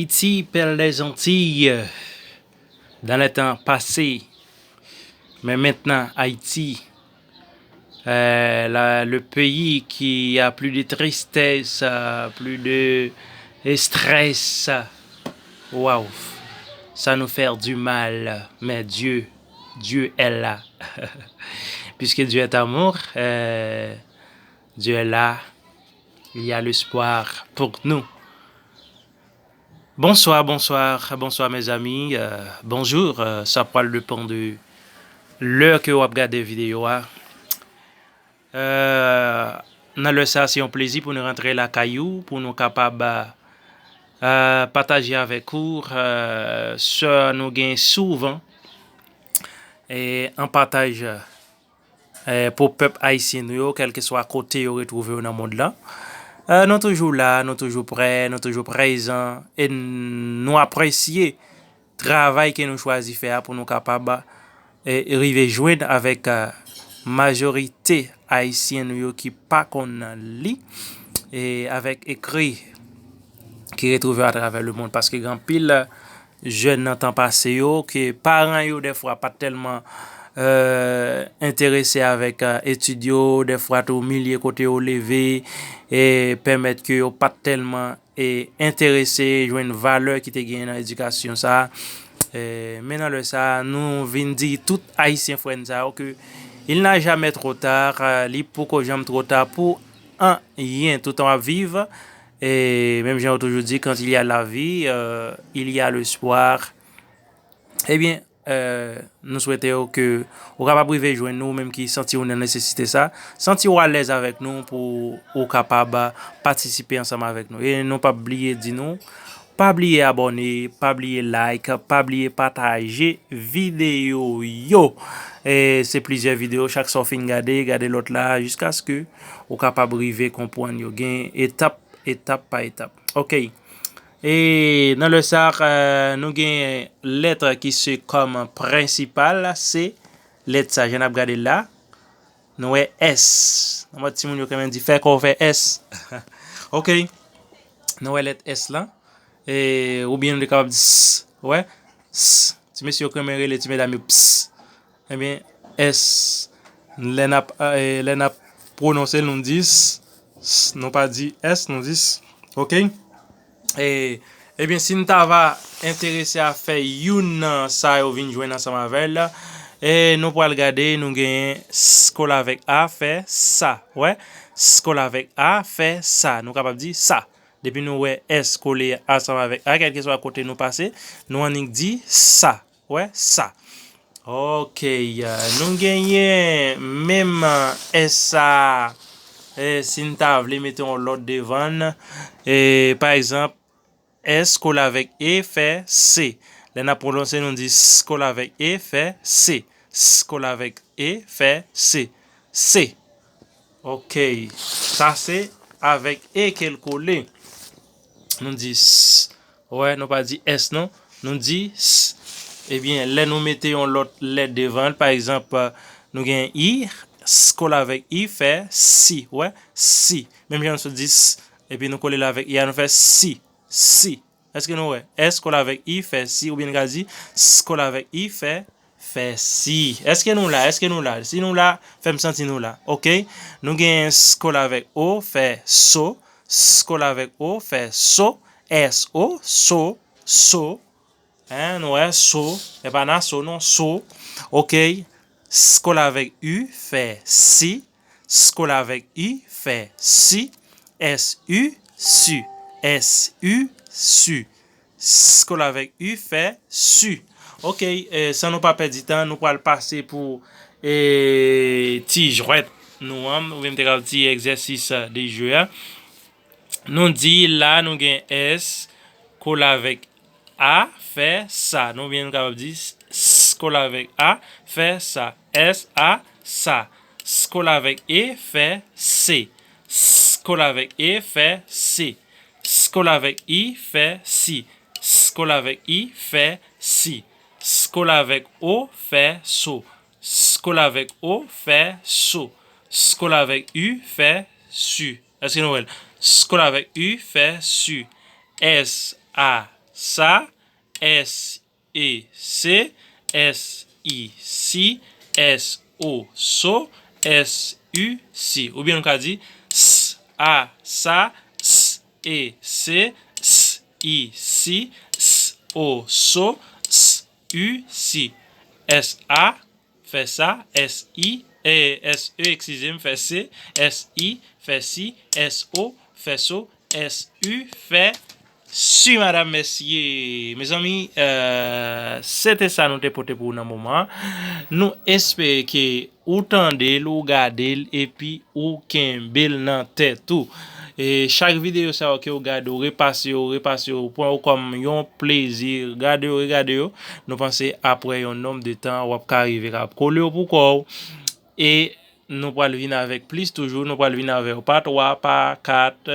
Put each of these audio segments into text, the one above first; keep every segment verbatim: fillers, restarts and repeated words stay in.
Haïti, perle des Antilles, dans les temps passés. Mais maintenant, Haïti, euh, la- le pays qui a plus de tristesse, euh, plus de stress. Waouh, ça nous fait du mal. Mais Dieu, Dieu est là. Puisque Dieu est amour, euh, Dieu est là. Il y a l'espoir pour nous. Bonswa, bonswa, bonswa mezanmi. Euh, bonjou, euh, sa pral depann de lè ke w ap gade videyo a. Euh, nan lè sa, se yon plezi pou nou rantre lakay ou, pou nou kapab, euh, pataje avèk ou, euh, sa nou gen souvan, e, an pataj, eh, pou pèp ayisyen nou yo, kèlkeswa kote yo retwouve yo nan mond lan. Eh, nou toujou la, nou toujou prè, nou toujou prezan, e n- nou apresye travay ke nou chwazi fè a pou nou kapab, eh, rive jwenn avèk, eh, majorite ayisyen nou yo ki pa konn li, e avèk ekri ki retwouve yo atravè lemonn, paske gen anpil jèn nan tan pase yo, ke paran yo dèfwa pa t tèlman, eh, enterese avèk, eh, etid yo, dèfwa tou milye kote yo leve, e pèmèt ke yo pa t tèlman, e enterese jwenn valè ki te genyen nan edikasyon sa a. Eh, men nan lè sa a, nou vin di tout ayisyen frè n sa yo ke il n'a jamais trop tard, eh, li poko janm twò ta pou anyen, toutan w ap viv. E menm jan yo toujou di, quand il y a la vie, euh, il y a l'espoir. Ebyen, eh, nou swete w ke ou kapab rive jwenn nou, ou menm ki santi w nan nesesite sa. Santi w alèz avèk nou pou ou kapab patisipe ansanm avèk nou. E nou p ap bliye di nou, pa bliye abòne, pa bliye like, pa bliye pataje videyo yo. E se plizyè videyo, chak sa w fin gade, gade lòt la, jiskaske ou kapab rive konprann yo. Gen etap, etap pa etap. Oke. E nan lè sa, eh, nou gen lèt ki se kòm prensipal, se lèt sa, jan n ap gade l la. Nou wè S. Nan mòd timoun yo konn di, fè kò w fè S. Oke. Nou wè lèt S lan. E, oubyen nou te kapab di S. Ou wè? S. Ti mesye yo konn rele ti medam yo ps. Ebyen, S, lè n ap, eh, lè n ap pwononse l, nou di s, s, nou pa di S, nou di s. Oke? E, ebyen, si n ta va enterese a fè youn nan sa yo vin jwenn ansanm avè l, e nou pral gade, nou genyen s kole avèk a fè sa. Wè? S kole avèk a fè sa. Nou kapab di sa. Depi nou wè S kole ansanm avèk a, kèlkeswa kote nou pase, nou annik di sa. Wè sa. Oke, nou genyen menm S sa, e, si n ta vle mete yon lòt devan l, e, pa egzanp, S kole avèk E fè se. Lè n ap pwononse, nou di s kole avèk E fè se. S kole avèk E fè se. Se. Oke. Sa se avèk E ke l kole. Nou di s. Wè, nou pa di S non. Nou di s. Ebyen, lè nou mete yon lòt lèt devan l, pa egzanp, nou gen I, s kole avèk I fè si. Wè, si. Menm jan nou sot di s, epi nou kole l avèk I a, nou fè si. Si. Èske nou wè? S kole avèk I fè si, oubyen n ka di s kole avèk I fè, fè si. Èske nou la? Èske nou la? Si nou la, fè m santi nou la. Oke? Nou gen s kole avèk O fè so. S kole avèk O fè so. S O, so, so. Hein, nou wè, so. E pa Naso non, so. Oke? S kole avèk U fè si. S kole avèk I fè si. S U, su. S U, su. S kole avèk I fè su. Oke, e, san nou pa pèdi tan, nou pral pase pou, e, ti jwèt nou an, oubyen m te ka di ti egzèsis de jeu a. Nou di la, nou gen S kole avèk A fè sa. Nou byen nou kapab di s, s kole avèk A fè sa. S A, sa. S kole avèk E fè se. S kole avèk E fè se. S kole avèk I fè si. S kole avèk I fè si. S kole avèk O fè so. S kole avèk O fè so. S kole avèk U fè su. Èske nou wè l? S kole avèk U fè su. S A, sa, S E C, S I C, S O, so, S U C. Oubyen nou ka di S A, sa, S E C, S I C, S O, so, S U C. S A, fè sa, S I, eh, S E, eskize m, fè C, S I, fè si, S O, fè so, S U, fè si, madam, mesye. Mezanmi, eh, se te sa nou te pote pou ou nan moman an. Nou espere ke ou tande l, ou gade l, epi ou kenbe l nan tèt ou. E chak videyo sa yo ke ou gade, ou repase yo, ou repase yo, ou pran yo kòm yon plezi. Gade yo, regade yo. Nou panse apre yon nonb de tan, w ap ka rive k ap kole yo pou kò w. E nou pral vin avèk plis toujou, nou pral vin avè yo pa twa, pa kat,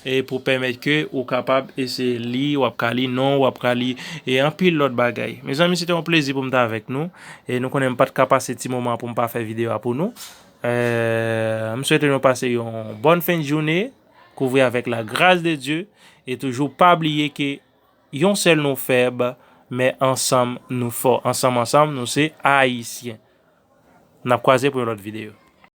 e pou pèmèt ke ou kapab eseye li, w ap ka li non, w ap ka li, e anpil lòt bagay. Mezanmi, se te yon plezi pou m te avèk nou. E nou konnen m pa t ka pase ti moman pou m pa fè videyo a pou nou. Eh, m swete nou pase yon bòn fen de jounen, kouvri avèk la gras de Dye, e toujou pa bliye ke yon sèl nou fèb, men ansanm nou fò. Ansanm, ansanm, nou se Ayisyen. N ap kwaze pou yon lòt videyo.